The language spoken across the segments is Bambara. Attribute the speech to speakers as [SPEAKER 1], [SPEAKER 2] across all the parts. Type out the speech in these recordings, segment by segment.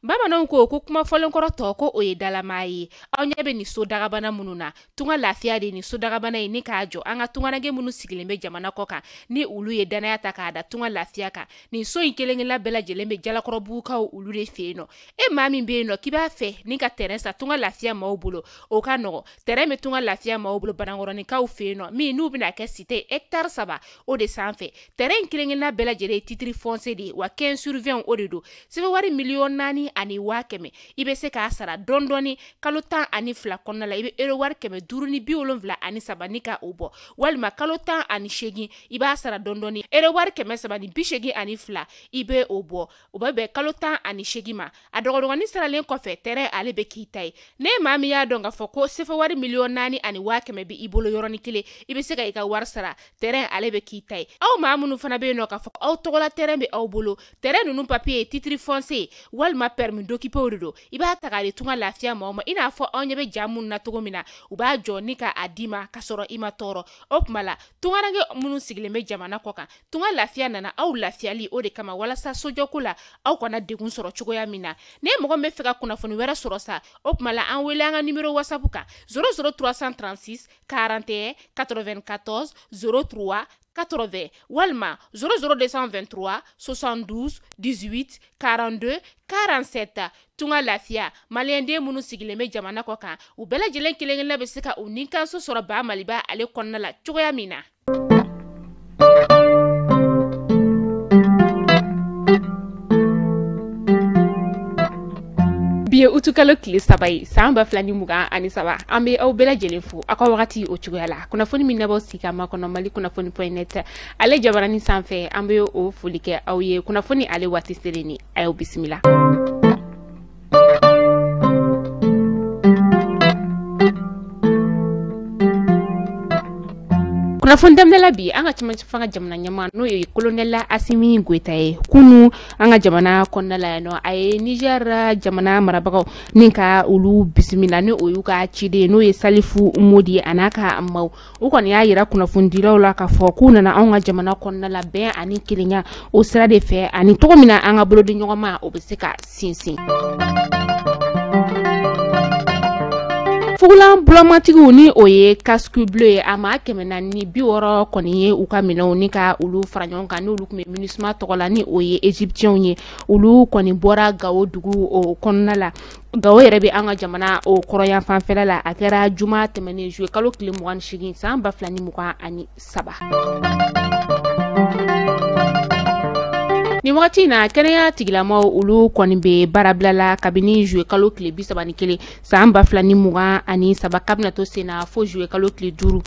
[SPEAKER 1] Bamananw ko ko kuma fɔlenkɔrɔ tɔ ko o ye dalamaa ye. Aw ɲɛ bɛ nin so dagabana minnu na, tunga lafiya de nin so dagabana ye ni k'a jɔ an ka tungaranke minnu sigilen bɛ jamana kɔ kan ni olu ye danaya ta k'a da tunga lafiya kan. Nin so in kelen-kelenna bɛɛ lajɛlen bɛ Jalakɔrɔbugukaw olu de fɛ yen nɔ. E maa min bɛ yen nɔ k'i b'a fɛ ni ka terrain san tunga lafiya maaw bolo, o ka nɔgɔ. Terrain bɛ tunga lafiya maaw bolo Banankɔrɔninkaw fɛ yen nɔ, min n'u bɛna kɛ cité hectare 3 o de sanfɛ. Terrain in kelen-kelenna bɛɛ lajɛlen ye titre foncier de ye, wa 15 sur 20 o de don. Sɛbɛn wari 4,100,000 i bɛ se k'a sara dɔɔni dɔɔni kalo 12 kɔnɔna la. I bɛ euro wari 573 ni ka o bɔ, walima kalo 18 i b'a sara dɔɔni dɔɔni euro wari 382 i bɛ o bɔ. O bɛ bɛn kalo 18 ma. A dɔgɔdɔgɔnin saralen kɔfɛ, terrain ale bɛ k'i ta ye. Ne maa min y'a dɔn k'a fɔ ko sefa wari 4,100,000 bɛ i bolo yɔrɔnin kelen, i bɛ se ka i ka wari sara, terrain ale bɛ k'i ta ye. Aw maa minnu fana bɛ yen nɔ k'a fɔ aw tɔgɔla terrain bɛ aw bolo, terrain ninnu papier ye titre foncier walima permis d'occuper de don, i b'a ta k'a di tunga lafiya maaw ma. I n'a fɔ aw ɲɛ bɛ ja minnu na cogo min na, u b'a jɔ ni k'a d'i ma k'a sɔrɔ i ma tɔɔrɔ. O tuma la tungaranke minnu sigilen bɛ jamana kɔ kan, tunga lafiya nana aw lafiyali o de kama, walasa sojɔko la aw kana degun sɔrɔ cogoya min na. Ne mɔgɔ min bɛ fɛ ka kunnafoni wɛrɛ sɔrɔ sa, o tuma la an wele an ka numéro WhatsApp kan 00 336 41 94 03 80 walima 00 223 72 18 42 47. Tunga lafiya maliyɛnden minnu sigilen bɛ jamana kɔ kan, u bɛɛ lajɛlen kelen-kelenna bɛ se ka u nikanso sɔrɔ ba Maliba ale kɔnɔna la cogoya min na. Bi ye utukalo tile 3 ye san 2023. An bɛ aw bɛɛ lajɛlen fo aw ka wagati o cogoya la. Kunnafoni min nabɔ sigi ka makɔnɔ Mali kunnafoni point net ale jabaranin sanfɛ, an bɛ o foli kɛ aw ye. Kunnafoni ale waati selen ni a y'aw bisimila. Kunnafoni daminɛ la bi, an ka cɛmancɛ fanga jamana ɲɛmaa n'o ye colonel Assimi Goïta ye, kunu an ka jamana kɔnɔna la yan nɔ, a ye Niger jamana marabagaw ni ka olu bisimila ni o y'u ka ciden n'o ye Salifu Modi a n'a ka maaw. U kɔni y'a yira kunnafonidilaw la k'a fɔ k'u nana anw ka jamana kɔnɔna la bɛn ani kelenya o sira de fɛ, ani cogo min na an ka bolodiɲɔgɔnma o bɛ se ka sinsin. Fugulan bulamatigiw ni o ye casque bleu ye, a maa 460 kɔni ye u ka minɛnw ni ka olu fara ɲɔgɔn kan, n'olu tun bɛ MINUSMA tɔgɔ la ni o ye égyptiens ye. Olu kɔni bɔra Gawo dugu o kɔnɔna la. Gawo yɛrɛ bɛ an ka jamana o kɔrɔyan fanfɛla la. A kɛra juma tɛmɛnen juillet kalo tile 28 san 2023. Nin wagati in na, kɛnɛya tigilamaw olu kɔni bɛ baarabila la kabini juillet kalo tile 31 san 2023, kabina to sen na fo juillet kalo tile 5,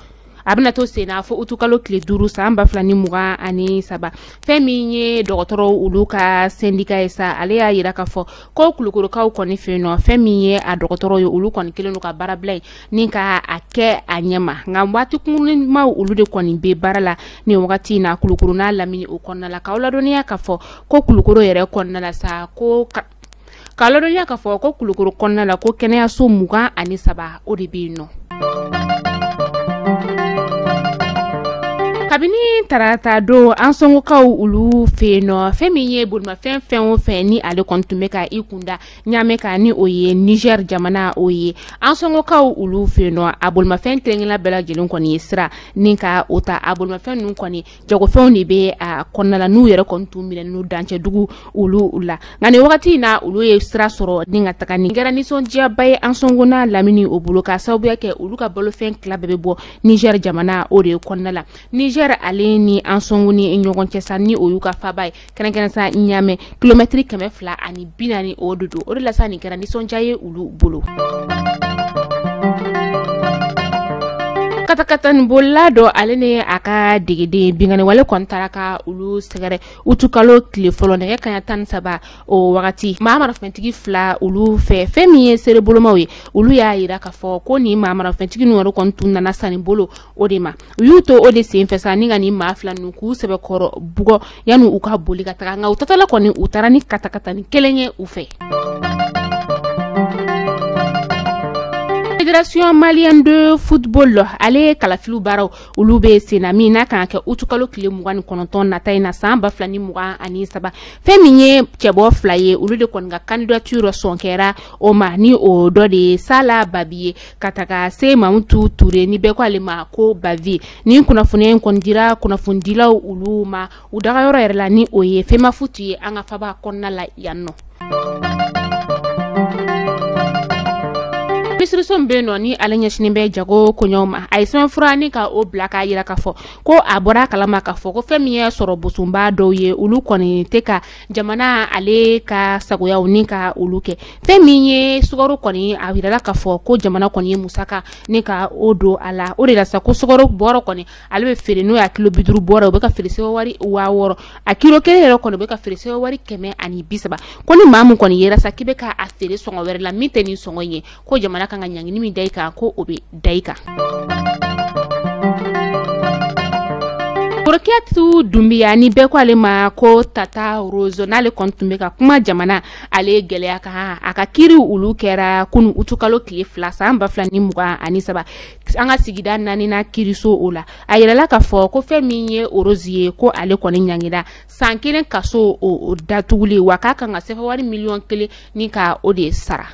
[SPEAKER 1] a bɛna to sen na fo utukalo tile 5 san 2023. Fɛn min ye dɔgɔtɔrɔw olu ka syndicat ye sa, ale y'a yira k'a fɔ ko Kulukorokaw kɔni fɛ yen nɔ, fɛn min ye a dɔgɔtɔrɔw ye, olu kɔni kɛlen don ka baarabila in ni ka a kɛ a ɲɛma. Nka waati kunkurunninmaw olu de kɔni bɛ baara la nin wagati in na Kulukoro n'a lamini o kɔnɔna la. K'aw ladɔnniya k'a fɔ ko Kulukoro yɛrɛ kɔnɔna la sa, ko k'a ladɔnniya k'a fɔ ko Kulukoro kɔnɔna la ko kɛnɛyaso 23 o de bɛ yen nɔ. Kabini tarata don an sɔngokaw olu fɛ yen nɔ, fɛn min ye bolimafɛn fɛn o fɛn ni ale kɔni tun bɛ ka i kunda Ɲamɛ kan ni o ye Niger jamana o ye, an sɔngokaw olu fɛ yen nɔ, a bolimafɛn kelen-kelenna bɛɛ lajɛlen kɔni ye sira ni ka o ta. A bolimafɛn ninnu kɔni jagofɛnw de bɛ a kɔnɔna la, n'u yɛrɛ kɔni tun minɛ n'u dancɛ dugu olu la. Nka nin wagati in na, olu ye sira sɔrɔ ni ka taga. Nin kɛra nisɔndiyaba ye an sɔngo n'a lamini o bolo, k'a sababuya kɛ olu ka balofɛn tila bɛɛ bɛ bɔ Niger jamana o de kɔnɔna la. Niger ale ni an sɔngo ni ɲɔgɔn cɛ sa, ni o y'u ka faba ye kɛrɛnkɛrɛn sa Ɲamɛ, kilomɛtiri 240 o de don. O de la sa nin kɛra nisɔndiya ye olu bolo. Katakatani bolila dɔ ale ni a ka degeden binkanni wale kɔni taara ka olu sɛgɛrɛ utukalo tile fɔlɔ nɛgɛ kanɲɛ 13 o wagati. Maa marafɛntigi fila olu fɛ, fɛn min ye seerebolomaw ye, olu y'a yira k'a fɔ ko nin maa marafɛntigi ninnu yɛrɛ kɔni tun nana sanni bolo o de ma. U y'u to o de senfɛ sa ni ka nin maa fila ninnu k'u sɛbɛkɔrɔ bugɔ yanni u ka boli ka taga. Nka u tatɔla kɔni u taara ni katakatani kelen ye u fɛ. Fédération malienne de football ale kalafiliw baaraw olu bɛ senna min n'a kan ka kɛ utukalo tile 29 nata in na san 2023. Fɛn min ye cɛbɔ 2 ye, olu de kɔni ka candidature sɔn kɛra o ma, ni o dɔ de ye Sala Babi ye ka taga se Mamutu Ture ni bɛɛ ko ale ma ko Bavi. Ni kunnafoniya in kɔni dira kunnafonidilaw olu ma u dagayɔrɔ yɛrɛ la, ni o ye Femafoot ye an ka faba kɔnɔna la yan nɔ. Minisiriso min bɛ yen nɔ ni ale ɲɛsinnen bɛ jago koɲɛw ma, a ye sɛbɛnfura ni ka o bila k'a jira k'a fɔ ko a bɔra a kalama k'a fɔ ko fɛn min ye sɔrɔ bosonba dɔw ye, olu kɔni tɛ ka jamana ale ka sagoyaw ni ka olu kɛ. Fɛn min ye sukaro kɔni, a jirala k'a fɔ ko jamana kɔni ye musaka ni ka o don a la. O de la sa ko sukaro bɔrɔ kɔni ale bɛ feere, n'o y'a kilo 50 bɔrɔ, o bɛ ka feere sɛbɛn wari 6000, a kilo kelen yɛrɛ kɔni o bɛ ka feere sɛbɛn wari 130. Ko ni maa min kɔni yera sa k'i bɛ ka a feere sɔngɔ wɛrɛ la min tɛ nin sɔngɔ in ye, ko jamana kan ka ɲangini min da i kan, ko o bɛ da i kan. Rokiatou Doumbia ni bɛɛ ko ale ma ko Tata Rose, n'ale kɔni tun bɛ ka kuma jamana ale gɛlɛya kan, a ka kiiriw olu kɛra kunun utukalo tile 2 san 2023 an ka sigida 4nan kiiriso o la. A yirala k'a fɔ ko fɛn min ye Rose ye, ko ale kɔni ɲangira san 1 kaso o datuguli, wa k'a kan ka sefa wari miliyɔn 1 ni ka o de sara.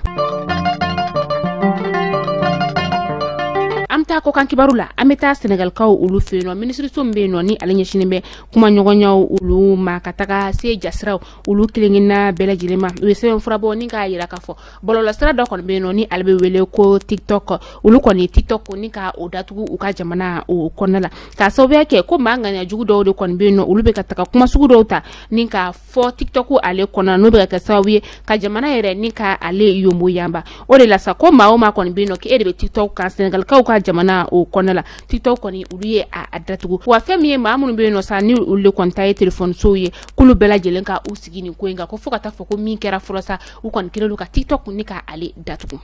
[SPEAKER 1] An bɛ taa kɔkan kibaru la, an bɛ taa Senegalikaw olu fɛ yen nɔ. Minisiriso min bɛ yen nɔ ni ale ɲɛsinnen bɛ kumaɲɔgɔnyaw olu ma ka taga se jasiraw olu kelenkelenna bɛɛ lajɛlen ma, u ye sɛbɛnfura bɔ ni k'a jira k'a fɔ bɔlɔlɔsira dɔ kɔni bɛ yen nɔ ni ale bɛ wele ko TikTok. Olu kɔni TikTok ni ka o datugu u ka jamana o kɔnɔna la, k'a sababuya kɛ ko maa ŋaniyajugu dɔw de kɔni bɛ yen nɔ, olu bɛ ka taga kuma sugu dɔw ta ni k'a fɔ TikTok ale kɔnɔna, n'o bɛ ka kɛ sababu ye ka jamana yɛrɛ ni ka ale yonbo yanba. O de la sa ko maa o maa kɔni bɛ yen nɔ k'e de bɛ TikTok kan Senegalikaw ka jamana o kɔnɔna la, TikTok kɔni olu ye a datugu. Wa fɛn min ye maa minnu bɛ yen nɔ sa ni olu de kɔni ta ye telefɔnisow ye, k'olu bɛɛ lajɛlen ka u sigi nin ko in kan, ko fo ka taa fɔ ko min kɛra fɔlɔ sa, u kɔni kɛlen don ka TikTok ni ka ale datugu.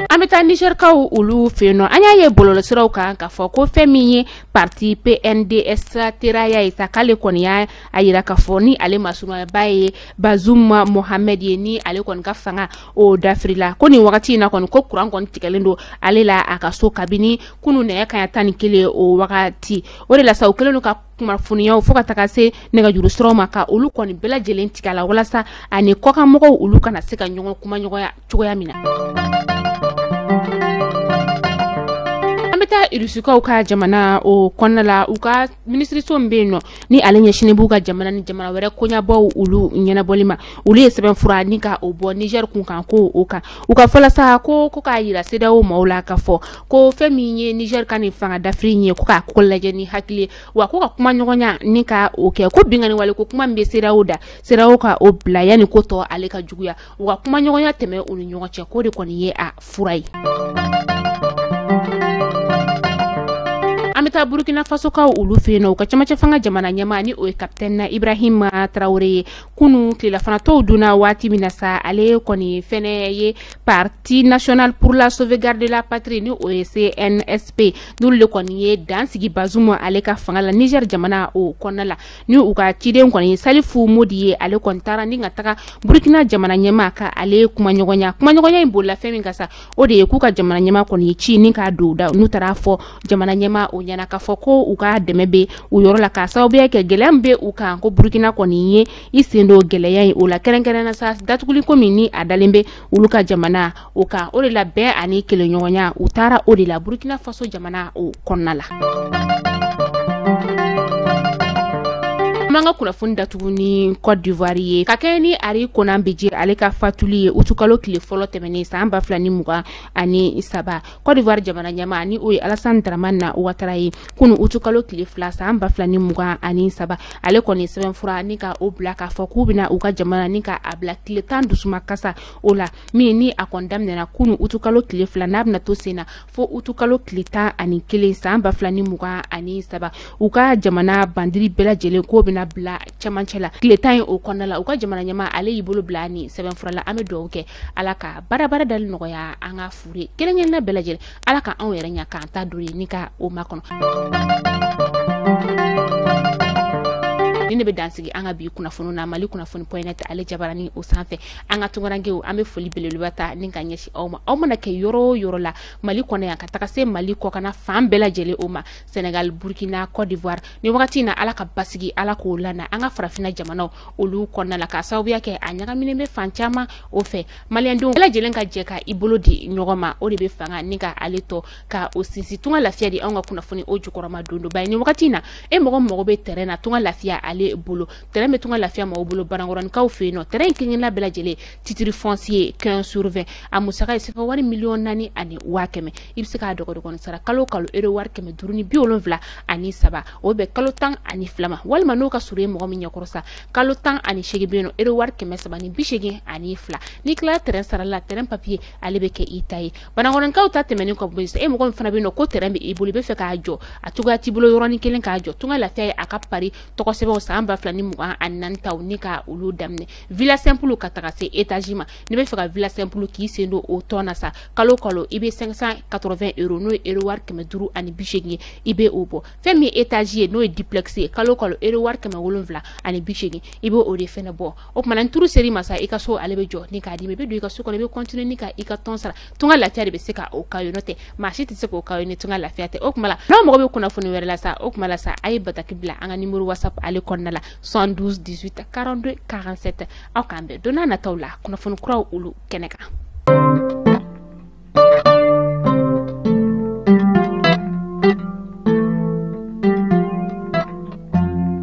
[SPEAKER 1] An bɛ taa Nizɛrikaw olu fɛ yen nɔ. An y'a ye bɔlɔlɔsiraw kan k'a fɔ ko fɛn min ye parti PNDS Teraya ye sa, k'ale kɔni y'a jira k'a fɔ ni ale masurunyaba ye Bazoum Mohamed ye, ni ale kɔni ka fanga o dafirila, ko nin wagati in na kɔni ko kuran kɔni tigɛlen don ale la a ka so kabini kunun nɛgɛ kanɲɛ 11 o wagati. O de la sa u kɛlen don ka kunnafoniyaw fo ka taga se nɛgɛjuru siraw ma ka olu kɔni bɛɛ lajɛlen tigɛ a la, walasa ani kɔkanmɔgɔw olu kana se ka ɲɔgɔn kumaɲɔgɔnya cogoya min na. An bɛ taa Irisukaw ka jamana o kɔnɔna la, u ka minisiriso min bɛ yen nɔ ni ale ɲɛsinnen b'u ka jamana ni jamana wɛrɛ koɲɛbaw olu ɲɛnabɔli ma, olu ye sɛbɛnfura ni ka o bɔ Niger kun kan ko o kan. U ka fɔla sa ko k'a jira CEDEAO maaw la k'a fɔ ko fɛn min ye Niger ka nin fanga dafiri in ye, ko k'a ko lajɛ ni hakili ye, wa ko ka kumaɲɔgɔnya ni ka o kɛ, ko binkanni wale ko kuma min bɛ CEDEAO da, CEDEAO ka o bila yanni ko tɔ ale ka juguya, u ka kumaɲɔgɔnya tɛmɛ u ni ɲɔgɔn cɛ, k'o de kɔni ye a fura ye. An bɛ taa Burkina Faso kaw olu fɛ yen nɔ, u ka cɛmancɛ fanga jamana ɲɛmaa ni o ye capitaine Ibrahim Traoré ye, kunun tilefanatɔw donna waati min na sa, ale kɔni fɛnɛ ye Parti national pour la sauvegarde de la patrie ni o ye CNSP, n'olu de kɔni ye dan sigi Bazoum ale ka fanga la Niger jamana o kɔnɔna la, ni u ka ciden kɔni ye Salifu Modi ye, ale kɔni taara ni ka taga Burkina jamana ɲɛmaa ka ale kumaɲɔgɔnya. Kumaɲɔgɔnya in bolila fɛn min kan sa, o de ye k'u ka jamana ɲɛmaa kɔni ye ci ni k'a don da, n'u taara fɔ jamana ɲɛmaa o ɲɛna k'a fɔ ko u ka dɛmɛ bɛ u yɔrɔ la, k'a sababuya kɛ gɛlɛya min bɛ u kan, ko Burkina kɔni ye i sen don gɛlɛya in o la, kɛrɛnkɛrɛnnenya sa datuguli ko min ni a dalen bɛ olu ka jamana o kan. O de la bɛn ani kelenɲɔgɔnya u taara o de la Burkina Faso jamana o kɔnɔna la. An b'an ka kunnafoni datugu ni Côte d'Ivoire ye, ka kɛɲɛ ni Henri Konan Bédié ale ka fatuli ye utukalo tile fɔlɔ tɛmɛnen san 2023. Côte d'Ivoire jamana ɲɛmaa ni o ye Alassane Dramane Ouattara ye, kunun utukalo tile 2 san 2023, ale kɔni sɛbɛnfura ni ka o bila k'a fɔ k'u bɛna u ka jamana ni ka a bila tile 10 dusuma kasa o la, min ni a kɔni daminɛna kunun utukalo tile 2 n'a bɛna to sen na fo utukalo tile 11 san 2023. U ka jamana bandiri bɛɛ lajɛlen k'o bɛna bila cɛmancɛ la tile 10 in o kɔnɔna la. U ka jamana ɲɛmaa ale y'i bolo bila ni sɛbɛnfura la. An bɛ dugawu kɛ Ala ka baara dali nɔgɔya an ka fure kelen-kelenna bɛɛ lajɛlen, Ala ka anw yɛrɛ ɲɛ k'an ta don ye ni ka o makɔnɔ. Ni Ni ne bɛ dansigi an ka bi kunnafoni na Mali kunnafoni point net ale jabarani o sanfɛ. An ka tunkarankew, an bɛ foli belebeleba ta ni ka ɲɛsin aw ma. Aw mana kɛ yɔrɔ o yɔrɔ la Mali kɔnɔ yan, ka taga se Mali kɔkanna fan bɛɛ lajɛlen o ma, Sénégal, Burkina, Côte d'Ivoire, ni wagati in na Ala ka basigi, Ala k'o lana an ka farafinna jamanaw olu kɔnɔna la, k'a sababuya kɛ a ɲagaminen bɛ fan caman o fɛ. Maliyɛndenw bɛɛ lajɛlen ka jɛ ka i bolo di ɲɔgɔn ma, o de bɛ fanga ni ka ale tɔ ka o sinsin. Tunga lafiya di anw ka kunnafoni o jukɔrɔma don don. Ba ni wagati in na, e mɔgɔ mago bɛ terrain na Tunga lafiya ale bolo, terrain bɛ Tunga lafiya maaw bolo Banankɔrɔnikaw fɛ yen nɔ. Terrain kelen-kelenna bɛɛ lajɛlen, titre foncier 15 sur 20, a musaka ye sefa wari 4,100,000. I bɛ se k'a dɔgɔdɔgɔnin sara kalo kalo, euro wari 573, o bɛ kalo 12 ma. Walima n'o ka surun e mɔgɔ min ɲɛkɔrɔ sa, kalo 18 bɛ yen nɔ, euro wari 382. N'i tilala terrain sara la, terrain papier ale bɛ kɛ i ta ye. Banankɔrɔnikaw ta tɛmɛnen kɔ, e mɔgɔ min fana bɛ yen nɔ ko terrain bɛ i bolo, i bɛ fɛ k'a jɔ, a cogoya t'i bolo yɔrɔnin kelen k'a jɔ, Tunga lafiya ye a ka pari tɔgɔ sɛbɛnw san 2024 taw ni ka olu daminɛ, villa simple ka taga se étage ma. N'i bɛ fɛ ka villa simple k'i sen don o tɔn na sa, kalo kalo i bɛ 580 euros, n'o ye euro wari 580 ye, i bɛ o bɔ. Fɛn min ye étage ye, n'o ye duplex ye, kalo kalo euro wari 780, i bɛ o de fɛnɛ bɔ. O tuma na ni turu ser'i ma sa, i ka so ale bɛ jɔ ni k'a d'i ma, i bɛ don i ka so kɔnɔ, i bɛ continuer ni ka i ka tɔn sara. Tunga lafiya de bɛ se ka o k'aw ye, n'o tɛ maa si tɛ se k'o k'aw ye ni Tunga lafiya tɛ. O tuma la, n'aw mago bɛ kunnafoni wɛrɛ la sa, o tuma la sa, a ye bataki bila an ka numéro WhatsApp ale kɔnɔna la, 72 18 42 47. Aw k'an bɛn don n'a nataw la kunnafoni kuraw olu kɛnɛ kan.